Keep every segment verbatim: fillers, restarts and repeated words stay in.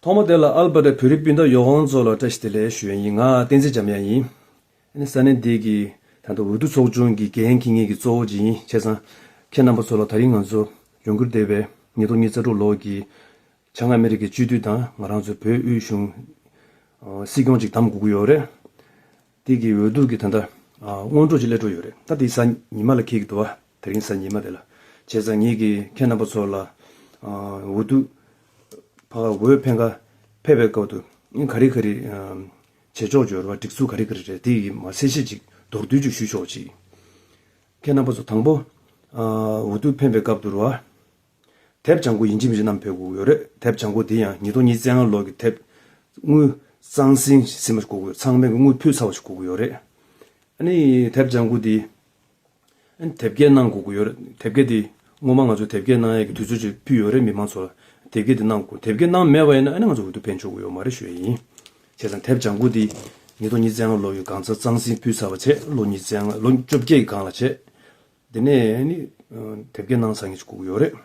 ཐོག་མ་དེ་ལ་ཨལ་བྷར་ཊ་བོད་རིགས་སྤུན་ཟླ་ཡོངས་རྫོགས་ལ་བཀྲ་ཤིས་བདེ་ལེགས་ཞུ་ཡ་ཡིན། ང་བསྟན་འཛིན་འཇམ་དབྱངས་ཡིན། ཨ་ནི་ས་གནས་འདི་གི་ད་ལྟ་འོས་བསྡུ་ཚོགས་ཆུང་གི་འགན་འཁྱེར་མཁན་གྱི་གཙོ་བོ་ཅིག་ཡིན། བྱས་ཙང་ཁྱེད་རྣམ་པ་ཚོ་ལ་ད་རིང་ང་ཚོ་ཡོང་གི་བསྡད་པའི་ཉིས་སྟོང་ཉི་ཤུ་རྩ་དྲུག་ལོ་གི་བྱང་ཨ་མེ་རི་ཀའི་སྤྱི་འཐུས་དང་ང་རང་ཚོའི་བོད་དབུས་གཞུང་སྲིད་སྐྱོང་ཅིག་བདམས་དགོས་ཀྱི་ཡོད་རེད། དེ་གི་འོས་བསྡུ་གི་ད་ལྟ་སྔོན་འགྲོ་ཅིག་སླེབས་འགྲོ་ཡོད་རེད། ད་དེ་གཟའ་ཉི་མ་ལ་འཁེལ་གྱི་འདུག་བ། དེ་རིང་གཟའ་ཉི་མ་དེ་ལ། བྱས་ཙང་ངེད་ཀྱིས་ཁྱེད་རྣམ་པ་ཚོ་ལ་འོས་བསྡུ་ཕར་འོས་འཕེན་ག་ཕེབས་པའི་སྐབས་དུ་ག་རེ་ག་རེ་བྱེད་ཕྱོགས་འབྱོར་བ་སྒྲིག་འཛུགས་ག་རེ་ག་རེ་རེད། དེ་ཡི་མ་གསལ་བཤད་ཅིག་མདོར་བསྡུས་ཅིག་ཞུ་ཆོག་ཅིག་ཁྱེད་རྣམ་པ་ཚོ་དང་པོ་འོས་བསྡུ་འཕེན་པའི་སྐབས་དུ་རུ་བ། དེབ་ལྗང་ཁུ་ཡིན་གཅིག་མིན་གཅིག་བསྣམས་ཕེབས་དགོས་ཀྱི་ཡོད་རེད། དེབ་ལྗང་ཁུ་དེ་ཡང་ཉིས་སྟོང་ཉི་ཤུ་རྩ་ལྔ་ལོ་གི་དེབ་དངུལ་གཙང་སིང་ཟིན་པ་ཞིག་དགོས་ཀྱི་ཡོད། ཚང་མས་དངུལ་ཕུད་ཚར་བ་ཞིག་དགོས་ཀྱི་ཡོད་རེད། ཨ་ནི་དེབ་ལྗང་ཁུ་དེ་ཨ་ནི་དེབ་སྐྱེལ་གནང་དགོས་ཀྱི་ཡོད་རེད། དེབ་སྐྱེལ་དེ་སྔོན་མ་ང་ཚོ་དེབ་སྐྱེལ་གནང་ཡས་ཀྱི་དུས་ཚོད་ཅིག་ཕུལ་ཡོད་རེད། མི་མང་ཚོ་ལ་དེབ་སྐྱེལ་དེ་གནང་དགོས། དེབ་སྐྱེལ་གནང་མེད་པ་ཡིན་ན་ཨ་ནི་ང་ཚོ་འོས་བསྡུ་འཕེན་ཆོག་གི་ཡོད་མ་རེད་ཞུ་ཡས་ཡིན། བྱས་ཙང་དེབ་ལྗང་ཁུ་དེ་ཉིས་སྟོང་ཉི་ཤུ་རྩ་ལྔ་ལོ་ཡི་གང་ཚ་གཙང་སིང་ཕུལ་ཚར་བ་བྱས། ལོ་ཉི་ཤུ་རྩ་ལྔ་ལོ་བཅོ་བརྒྱད་ཀྱི་སྒང་ལ་བྱས། དེ་ནས་ནི་དེབ་སྐྱེལ་གནང་ཚར་མཁན་ཅིག་དགོས་ཀྱི་ཡོད་རེད།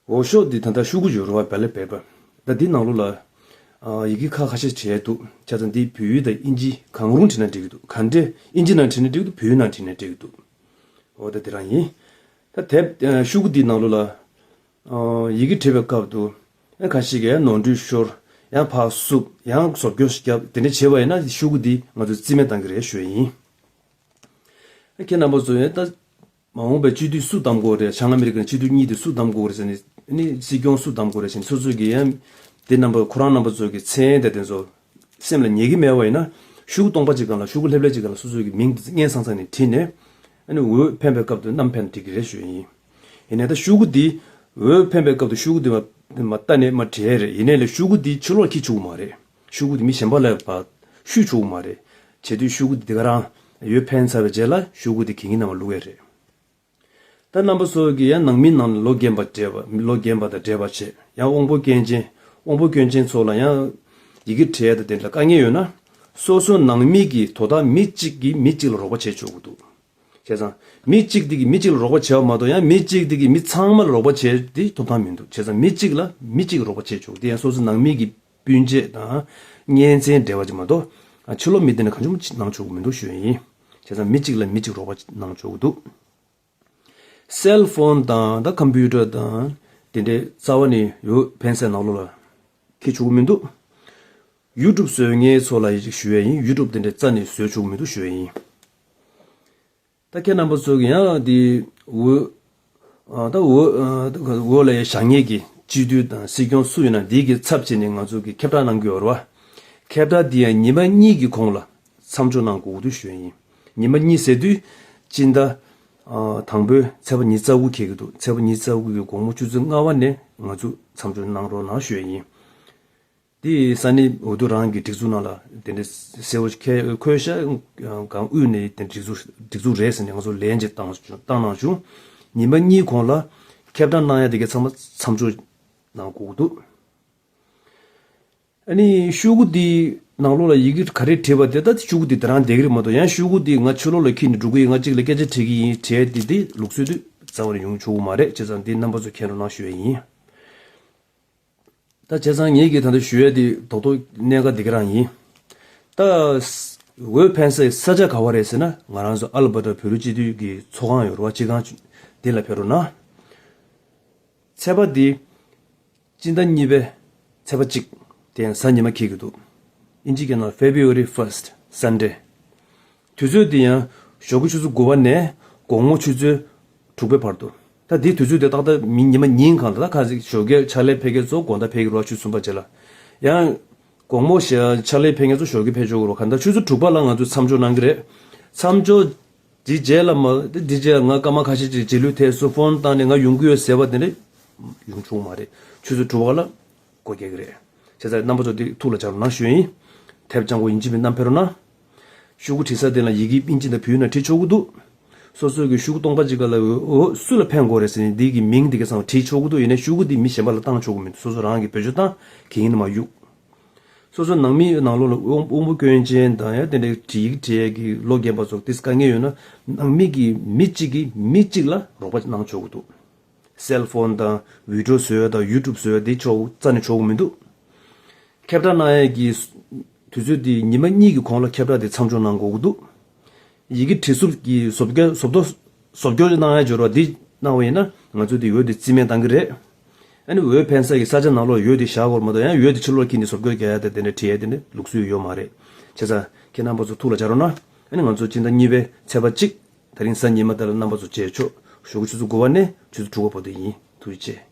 འོས་ཤོག་འདི་ད་ལྟ་ཤོག་གུ་ཡོད་རེད་བ། བེ་ལེ་པེ་པར། ད་འདི་ནང་ལོགས་ལ་ཡི་གེ་ཁ་ཁ་ཤས་བྲིས་འདུག་བྱས་ཙང་འདི་བོད་ཡིག་དང་དབྱིན་ཇི་གང་རུང་བྲིས་ན་འགྲིག་གི་འདུག་ག་འདྲས་དབྱིན་ཇི་ནང་བྲིས་ན་འགྲིག་གི་འདུག་བོད་ཡིག་ནང་བྲིས་ན་འགྲིག་གི་འདུག་འོ་ད་དེ་རང་ཡིན། ད་དེབ་ཤོག་གུ་འདི་ནང་ལོགས་ལ་ཡི་གེ་བྲིས་པའི་སྐབས་དུ་ཁ་ཤས་ཀྱིས་ནོར་འཁྲུལ་ཤོར། ཡང་ཕར་བསུབ། ཡང་བཟོ་བཅོས་ཤིག་བརྒྱབ། དེ་འདྲ་བྱས་པ་ཡིན་ན་ཤོག་གུ་འདི་ང་ཚོས་རྩིས་མེད་བཏང་གི་རེད་ཞུ་ཡ་ཡིན། ཁྱེད་རྣམ་པ་ཚོ་ཡང་ད་མ་འོངས་པའི་སྤྱི་འཐུས་སུ་བདམས་དགོས་རེད། བྱང་ཨ་མི་རི་ཀའི་སྤྱི་འཐུས་གཉིས་དེ་སུ་བདམས་དགོས་རེད་ཟེར་ནས་ནི་སྲིད་སྐྱོང་སུ་བདམས་དགོས་རེད་ཟེར་ནས་སོ་སོ་གི་ཡང་དེ་རྣམ་པ་ཁོ་རང་རྣམ་པ་ཚོ་གི་མཚན་དེ་དེ་ཚོ་སེམས་ལ་ངེས་ཀྱི་མེད་པ་ཡིན་ན་ཤོག་གུ་སྟོང་པ་གཅིག་སྒང་ལ་ཤོག་གུ་ལྷེབ་ལྷེབ་གཅིག་སྒང་ལ་སོ་སོ་གི་མིང་དེ་སྙན་སང་སང་ནས་བྲིས་ནས་ཨ་ནི་འོས་འཕེན་པའི་སྐབས་དུ་བསྣམས་འཕེན་འགྲིག་གི་རེད་ཞུ་ཡིན། ཡིན་ནའི་ད་ཤོག་གུ་འདི་འོས་འཕེན་པའི་སྐབས་དུ་ཤོག་གུ་འདི་མ་མ་བལྟས་ནས་མ་བྲིས་རེད། ཡིན་ནའི་ལས་ཤོག་གུ་འདི་ཕྱི་ལོགས་འཁྱེར་ཆོག་གི་མ་རེད། ཤོག་གུ་འདི་མི་གཞན་པ་ལ་ཕར་བཤུས་ཆོག་གི་མ་རེད། བྱེད་དུས་ཤོག་གུ་འདི་ག་རང་འོས་འཕེན་ཚར་བའི་རྗེས་ལ་ཤོག་གུ་འདི་གད་སྙིགས་ནང་མ་བླུག་ཡས་རེད། ད་རྣམ་པ་ཚོ་གིས་ཡང་ནང་མི་ནང་ལ་ལོ་རྒན་པ་འདྲེས་པ་ལོ་རྒན་པ་དང་འདྲེས་པ་བྱེད། ཡང་དབང་པོ་སྐྱོན་ཅན་དབང་པོ་སྐྱོན་ཅན་ཚོ་ལ་ཡང་ཡི་གེ་བྲིས་ཡ་དང་དེ་འདྲ་དཀའ་ངལ་ཡོད་ན་སོ་སོ་ནང་མི་གི་དོ་བདག་མི་གཅིག་གིས་མི་གཅིག་ལ་རོགས་པ་བྱེད་ཆོག་གི་འདུག་བྱས་ཙང་མི་གཅིག་དེ་གིས་མི་གཅིག་ལ་རོགས་པ་བྱས་པ་མ་གཏོགས་ཡང་མི་གཅིག་དེ་གིས་མི་ཚང་མ་ལ་རོགས་པ་བྱས་དེ་ཐོབ་ཐང་མི་འདུག་བྱས་ཙང་མི་གཅིག་ལ་མི་གཅིག་གིས་རོགས་པ་བྱེད་ཆོག་གི། དེ་ཡང་སོ་སོ་ནང་མི་གི་སྤུན་མཆེད་དང་གཉེན་ཚན་འབྲེལ་བ་ཅིག་མ་གཏོགས་ཕྱི་ལོགས་མི་དེ་ནས་གང་བྱུང་གནང་ཆོག་གི་མི་འདུག་ཞུ་ཡ་ཡིན། བྱས་ཙང་མི་གཅིག་ལ་མི་གཅིག་རོགས་པ་གནང་ཆོག་གི་འདུག་སེལ་ཕོན་དང་ད་ཀམ་པུ་ཊར་དང་དེ་འདྲའི་རྩ་བ་ནས་འོས་འཕེན་སའི་ནང་ལོགས་ལ་འཁྱེར་ཆོག་གི་མི་འདུག་ཡུ་ཊུབ་བཟོ་མཁན་ཚོ་ལ་ཡི་ཞུ་ཡ་ཡིན། ཡུ་ཊུབ་དེ་འདྲའི་རྩ་ནས་བཟོ་ཆོག་གི་མི་འདུག་ཞུ་ཡ་ཡིན། ད་ཁྱེད་རྣམ་པ་ཚོ་གི་ཡང་དེ་འོས་ཨ་ད་འོས་ཨ་ད་འོས་ལ་བཞེངས་མཁན་གྱི་སྤྱི་འཐུས་དང་སྲིད་སྐྱོང་སུ་ཡིན་ན་འདི་གི་ཚབ་བྱས་ནས་ང་ཚོ་གི་ཁྱབ་བསྒྲགས་གནང་གི་ཡོད་རེད་བ། ཁྱབ་བསྒྲགས་འདི་ཡང་ཉི་མ་གཉིས་ཀྱི་གོང་ལ་མཚམས་འཇོག་གནང་དགོས་འདུག་ཞུ་ཡ་ཡིན། ཉི་མ་གཉིས་ཟེར་དུས་སྤྱི་ཟླ་ཨ་དང་པོའི་ཚེས་པ་ཉི་ཤུ་རྩ་དགུ་འཁེལ་གྱི་འདུག་ཚེས་པ་ཉི་ཤུ་རྩ་དགུ་གི་དགོང་མོ་ཆུ་ཚོད་ལྔ་པ་ནས་ང་ཚོ་མཚམས་འཇོག་གནང་རོགས་གནང་ཞུ་ཡ་ཡིན། དེ་ས་གནས་འོས་བསྡུ་རང་གི་སྒྲིག་འཛུགས་ནང་ལ་དེ་འདྲ་གསལ་བོ་ཞིག་འཁོད་ཤག་གང་དབུས་ནས་དེ་སྒྲིག་འཛུགས་སྒྲིག་འཛུགས་རེད་ཟེར་ནས་ང་ཚོ་ལན་ཅིག་བཏང་བཏང་གནང་བྱུང་། ཉི་མ་གཉིས་གོང་ལ་ཁྱབ་བསྒྲགས་གནང་ཡ་དེ་གའི་ཚང་མ་མཚམས་འཇོག་གནང་དགོས་ཀྱི་འདུག་ཨ་ནི་ཤོག་གུ་འདི་ནང་ལོགས་ལ་ཡི་གེ་ག་རེ་བྲིས་པ་དེ་ད་ཤོག་གུ་འདི་དེ་རང་བསྡད་ཀྱི་རེད་མ་གཏོགས་ཡང་ཤོག་གུ་འདི་ང་ཕྱི་ལོགས་ལ་འཁྱེར་ནས་འགྲོ་གི་ཡིན། ང་གཅིག་ལ་སྐད་ཆ་དྲི་གི་ཡིན་བྲིས་ཡ་དེ་དེ་ལུགས་སྲོལ་དེ་རྩ་བ་ནས་ཡོང་ཆོག་གི་མ་རེད། བྱས་ཙང་འདི་རྣམ་པ་ཚོ་མཁྱེན་རོགས་གནང་ཞུ་ཡ་ཡིན། ད་བྱས་ཙང་ངེད་ཀྱིས་ད་ལྟ་ཞུ་ཡས་དེ་རྡོག་རྡོག་གནད་འགག་འདི་ག་རང་ཡིན། ད་ས་འོས་འཕེན་སའི་ས་ཆ་ག་བ་རེད་ཟེར་ན་ང་རང་ཚོ་ཨལ་བྷར་ཊ་བོད་རིགས་སྤྱི་འཐུས་ཀྱི་ཚོགས་ཁང་ཡོད་རེད་བ། སྤྱི་ཁང་འདི་ལ་ཕེབས་རོགས་གནང་། ཚེས་པ་འདི་སྤྱི་ཟླ་གཉིས་པའི་ཚེས་པ་གཅིག་དེ་ཡང་གཟའ་ཉི་མ་འཁེལ་གྱི་འདུག་ཨིན་ཇི་སྐད་ནང་February first Sunday། དུས་ཚོད་འདི་ཡང་ཞོགས་ཀྱི་ཆུ་ཚོད་དགུ་པ་ནས་དགོང་མོ་ཆུ་ཚོད་དྲུག་པའི་བར་དུ། ད་འདི་དུས་ཚོད་དེ་ཏག་ཏག་མི་ཉི་མ་ཉིན་གང་ལ་ད་ཁ་ཅིག་ཞོགས་ཀས་ཕྱག་ལས་ཕེབས་མཁན་ཚོ་དགོང་དག་ཕེབས་ཀྱི་རེད་བ། ཆུ་ཚོད་གསུམ་པ་རྗེས་ལ། ཡང་དགོང་མོ་ཞག་ཕྱག་ལས་ཕེབས་མཁན་ཚོ་ཞོགས་ཀས་ཕེབས་ཆོག་གི་རེད་བ། གང་ལྟར་ཆུ་ཚོད་དྲུག་པ་ལ་ང་ཚོས་མཚམས་འཇོག་གནང་གི་རེད། མཚམས་འཇོག་འདི་རྗེས་ལ་མ་འདི་རྗེས་ལ་ང་སྐར་མ་ཁ་ཤས་ཅིག་རྗེས་ལུས་ཐེབས་སོང་། ཕོན་བཏང་ནས་ང་ཡོང་གི་ཡོད་ཟེར་བ་དེ་འདྲ་ཡོང་ཆོག་མ་རེད། ཆུ་ཚོད་དྲུག་པ་ལ་སྒོ་རྒྱག་གི་རེད། བྱས་ཙང་རྣམ་པ་ཚོ་འདི་ཐུགས་ལ་འཇགས་རོགས་གནང་ཞུ་ཡིན། དེབ་ལྗང་ཁུ་ཡིན་གཅིག་མིན་གཅིག་བསྣམས་ཕེབས་རོགས་གནང་། ཤོག་གུ་བྲིས་ས་དེ་ལ་ཡི་གེ་ཨིན་ཇི་དང་བོད་ཡིག་ནང་བྲིས་ཆོག་གི་འདུག་སོ་སོ་གི་ཤོག་གུ་སྟོང་པ་གཅིག་སྒང་ལ་འོ་སུ་ལ་འཕེན་དགོས་རེད་ཟེར་ནས་འདི་གི་མིང་འདི་ག་ཚང་བྲིས་ཆོག་གི་འདུག་ཡིན་ནའི་ཤོག་གུ་འདི་མི་གཞན་པ་ལ་བཏང་ཆོག་གི་མི་འདུག་སོ་སོ་རང་གིས་བེད་སྤྱོད་བཏང་། གད་སྙིགས་ནང་མ་གཡུག་སོ་སོ་ནང་མི་ནང་ལོགས་ལ་དབང་དབང་པོ་སྐྱོན་ཅན་དང་ཡང་དེ་འདྲའི་བྲིས་ཡིག་བྲིས་ཡས་ཀྱི་ལོ་རྒན་པ་ཚོ་དེ་དཀའ་ངལ་ཡོད་ན་ནང་མི་གི་མི་གཅིག་གིས་མི་གཅིག་ལ་རོགས་པ་གནང་ཆོག་གི་འདུག་སེལ་ཕོན་དང་བི་ཌི་ཡོ་བཟོ་ཡ་དང་ཡུ་ཊུབ་བཟོ་ཡ་དེ་ཆོག་རྩ་ནས་ཆོག་གི་མི་འདུག་ཁྱབ་བསྒྲགས་གནང་ཡས་ཀྱི་དུས་ཚོད་དེ་ཉི་མ་གཉིས་ཀྱི་གོང་ལ་ཁྱབ་བསྒྲགས་དེ་མཚམས་འཇོག་གནང་དགོས་ཀྱི་འདུག་ཡི་གེ་བྲིས་གསུབ་ཀྱི་བཟོ་བཀོད་བཟོ་ལྟ་བཟོ་བཀོད་གནང་ཡ་སྦྱོར་བ་འདི་གནང་བ་ཡིན་ན་ང་ཚོས་འདི་འོས་འདི་རྩིས་མེད་བཏང་གི་རེད། ཨ་ནི་འོས་འཕེན་ས་ཀྱི་ས་ཆ་ནང་ལོགས་འོས་འདི་བཞག་དགོས་མ་གཏོགས་ཡང་འོས་འདི་ཕྱི་ལོགས་འཁྱེར་ནས་བཟོ་བཀོད་རྒྱག་ཡ་དེ་དེ་འདྲ་བྲིས་ཡ་དེ་འདྲ་ལུགས་སྲོལ་ཡོད་མ་རེད། བྱས་ཙང་ཁྱེད་རྣམ་པ་ཚོ་ཐུགས་ལ་འཇགས་རོགས་གནང་། ཨ་ནི་ང་ཚོ་སྤྱི་ཟླ་གཉིས་པའི་ཚེས་པ་གཅིག་དེ་རིང་གཟའ་ཉི་མ་དེ་ལ་རྣམ་པ་ཚོ་མཇལ་ཆོག་ཞོགས་ཀྱི་ཆུ་ཚོད་དགུ་པ་ནས་ཆུ་ཚོད་དྲུག་པ་བར་དུ་ཡིན། ཐུགས་རྗེ་ཆེ།